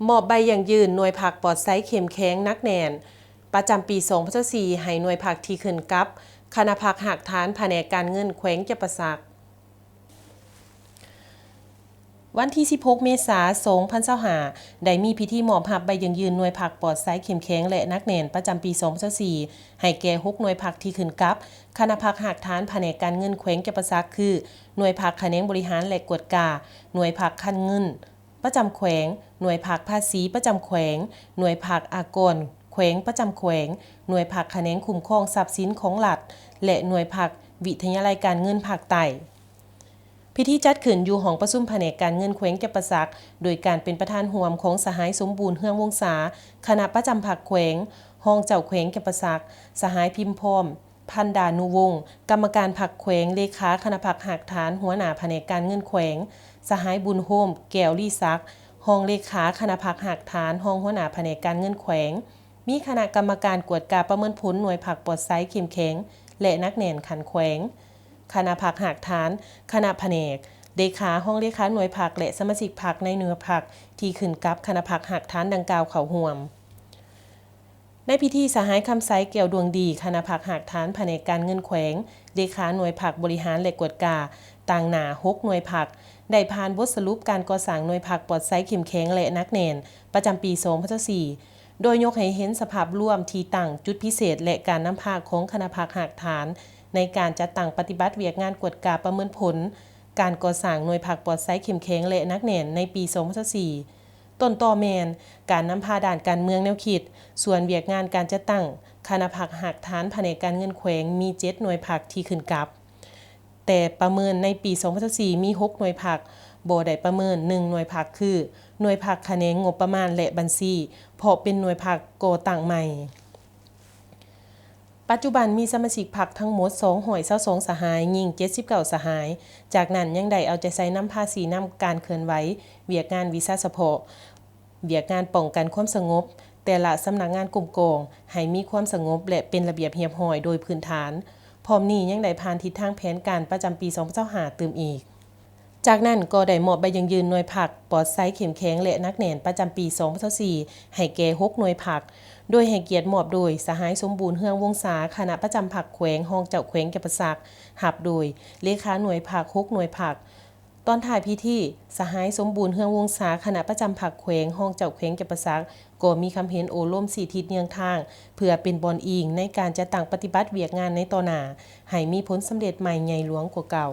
ມອບໃບຢັ້ງຢືນໜ່ວຍພັກປອດໃສເຂັ້ມແຂງໜັກແໜ້ນ ປະຈຳປີສອງພັນຊາວສີ່ ໃຫ້ໜ່ວຍພັກທີ່ຂຶ້ນກັບຄະນະພັກຮາກຖານພະແນກການເງິນແຂວງຈຳປາສັກ. ວັນທີສິບຫົກ ເມສາ ສອງພັນຊາວຫ້າ ໄດ້ມີພິທີມອບຮັບໃບຢັ້ງຢືນໜ່ວຍພັກປອດໃສເຂັ້ມແຂງ ແລະ ໜັກແໜ້ນປະຈຳປີສອງພັນຊາວສີ່ ໃຫ້ແກ່ຫົກໜ່ວຍພັກທີ່ຂຶ້ນກັບຄະນະພັກຮາກຖານພະແນກການເງິນແຂວງຈຳປາສັກ ຄື ໜ່ວຍພັກຂະແໜງບໍລິຫານ ແລະ ກວດກາ, ໜ່ວຍພັກຄັງເງິນປະຈຳແຂວງ, ໜ່ວຍພັກພາສີປະຈຳແຂວງ, ໜ່ວຍພັກອາກອນແຂວງປະຈຳແຂວງ, ໜ່ວຍພັກຂະແໜງຄຸ້ມຄອງຊັບສິນຂອງລັດ ແລະ ໜ່ວຍພັກວິທະຍາໄລການເງິນພາກໃຕ້. ພິທີຈັດຂຶ້ນຢູ່ຫ້ອງປະຊຸມພະແນກການເງິນແຂວງຈຳປາສັກ ໂດຍການເປັນປະທານຮ່ວມຂອງສະຫາຍ ສົມບູນ ເຮືອງວົງສາ ຄະນະປະຈຳພັກແຂວງ, ຮອງເຈົ້າແຂວງຈຳປາສັກ, ສະຫາຍ ພິມພອມ ພັນດານຸວົງ ກຳມະການພັກແຂວງ, ເລຂາຄະນະພັກຮາກຖານ, ຫົວໜ້າພະແນກການເງິນແຂວງ, ສະຫາຍ ບຸນໂຮມ ແກ້ວລີສັກ ຮອງເລຂາຄະນະພັກຮາກຖານ, ຮອງຫົວໜ້າພະແນກການເງິນແຂວງ, ມີຄະນະກຳມະການກວດກາປະເມີນຜົນໜ່ວຍພັກປອດໃສເຂັ້ມແຂງ ແລະ ໜັກແໜ້ນຂັ້ນແຂວງ, ຄະນະພັກຮາກຖານ, ຄະນະພະແນກ, ເລຂາ, ຮອງເລຂາໜ່ວຍພັກ ແລະ ສະມາຊິກພັກໃນໜ່ວຍພັກທີ່ຂຶ້ນກັບຄະນະພັກຮາກຖານດັ່ງກ່າວເຂົ້າຮ່ວມ. ໃນພິທີ, ສະຫາຍ ຄຳໄຊ ແກ້ວດວງດີ ຄະນະພັກຮາກຖານພະແນກການເງິນແຂວງ, ເລຂາໜ່ວຍພັກບໍລິຫານ ແລະ ກວດກາ ຕາງໜ້າຫົກໜ່ວຍພັກ ໄດ້ຜ່ານບົດສະຫຼຸບການກໍ່ສ້າງໜ່ວຍພັກປອດໃສເຂັ້ມແຂງ ແລະ ໜັກແໜ້ນ ປະຈຳປີສອງພັນຊາວສີ່ ໂດຍຍົກໃຫ້ເຫັນສະພາບລວມທີ່ຕັ້ງ, ຈຸດພິເສດ ແລະ ການນຳພາຂອງຄະນະພັກຮາກຖານ ໃນການຈັດຕັ້ງປະຕິບັດວຽກງານກວດກາປະເມີນຜົນການກໍ່ສ້າງໜ່ວຍພັກປອດໃສເຂັ້ມແຂງ ແລະ ໜັກແໜ້ນໃນປີສອງພັນຊາວສີ່. ຕົ້ນຕໍແມ່ນການນຳພາດ້ານການເມືອງແນວຄິດ, ສ່ວນວຽກງານການຈັດຕັ້ງຄະນະພັກຮາກຖານພະແນກການເງິນແຂວງມີເຈັດໜ່ວຍພັກທີ່ຂຶ້ນກັບ, ແຕ່ປະເມີນໃນປີສອງພັນຊາວສີ່ມີຫົກໜ່ວຍພັກ, ບໍ່ໄດ້ປະເມີນໜຶ່ງໜ່ວຍພັກ ຄື ໜ່ວຍພັກຂະແໜງງົບປະມານ ແລະ ບັນຊີ ເພາະເປັນໜ່ວຍພັກກໍ່ຕັ້ງໃໝ່. ປັດຈຸບັນມີສະມາຊິກພັກທັງໝົດສອງຮ້ອຍຊາວສອງສະຫາຍ, ຍິງເຈັດສິບເກົ້າສະຫາຍ. ຈາກນັ້ນຍັງໄດ້ເອົາໃຈໃສ່ນຳພາຊີ້ນຳການເຄື່ອນໄຫວ, ວຽກງານວິຊາສະເພາະ, ວຽກງານປ້ອງກັນຄວາມສະຫງົບ, ແຕ່ລະສຳນັກງານກົມກອງ ໃຫ້ມີຄວາມສະຫງົບ ແລະ ເປັນລະບຽບຮຽບຮ້ອຍໂດຍພື້ນຖານ. ພ້ອມນີ້ຍັງໄດ້ຜ່ານທິດທາງແຜນການປະຈຳປີສອງພັນຊາວຫ້າຕື່ມອີກ. ຈາກນັ້ນກໍໄດ້ມອບໃບຢັ້ງຢືນໜ່ວຍພັກປອດໃສເຂັ້ມແຂງ ແລະ ໜັກແໜ້ນປະຈຳປີສອງພັນຊາວສີ່ ໃຫ້ແກ່ຫົກໜ່ວຍພັກ, ໂດຍໃຫ້ກຽດມອບໂດຍ ສະຫາຍ ສົມບູນ ເຮືອງວົງສາ ຄະນະປະຈຳພັກແຂວງ, ຮອງເຈົ້າແຂວງຈຳປາສັກ, ຮັບໂດຍ ເລຂາໜ່ວຍພັກຫົກໜ່ວຍພັກ. ຕອນທ້າຍພິທີ, ສະຫາຍ ສົມບູນ ເຮືອງວົງສາ ຄະນະປະຈຳພັກແຂວງ, ຮອງເຈົ້າແຂວງຈຳປາສັກ ກໍມີຄຳເຫັນໂອ້ລົມຊີ້ທິດເຍືອງທາງ ເພື່ອເປັນບ່ອນອີງໃນການຈັດຕັ້ງປະຕິບັດວຽກງານໃນຕໍ່ໜ້າ ໃຫ້ມີຜົນສຳເລັດໃໝ່ໃຫຍ່ຫຼວງກວ່າເກົ່າ.